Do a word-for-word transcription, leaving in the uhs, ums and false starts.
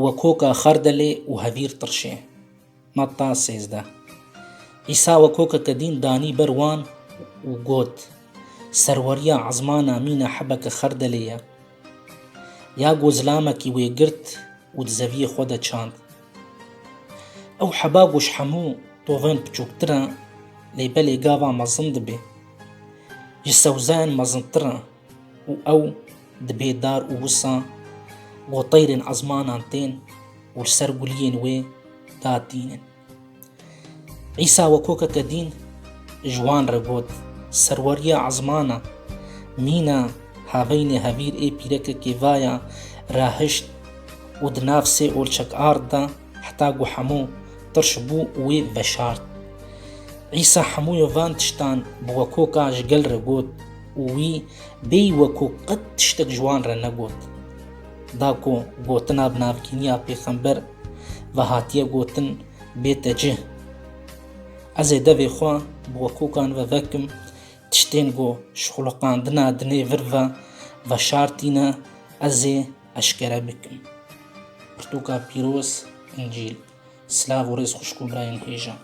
Wekoka xerdelê û hevîr tirşê. Metta sêzdeh. Îsa wekokeke dîn danî ber wan û got, Serweriya ezmana mîna hebeke xerdelê ye. Ya ku zilamekî wê girt û di zeviyê xwe de çand. Ew heba ku ji hemû tovên piçûktir e, lê belê gava mezin dibe. Ji sewzayên mezintir e û ew dibê dar û wisa ku teyrên ezmanan tên û li ser guliyên wê datînin. Îsa wekokeke dîn ji wan re got, Serweriya ezmana, mîna haveynê hevîr ê pîrekekê vaya rahişt û di nav sê olçek ard de heta ku hemû tirş bû û wê veşart. Îsa hemûya van tiştan bi wekoka ji gel re got û wî bêyî wekok qet tiştek ji wan re negot. Da ku gotina bi navgîniya pêxember ve hatiye gotin, bête cih. Ez ê devê xwe bi wekokan ve vekim, tiştên ku ji xuliqandina dinê vir ve veşartîne, ez ê eşkere bikim. Pirtûka pîroz, Încîl. Silav û rêz xwişk û birayên hêja.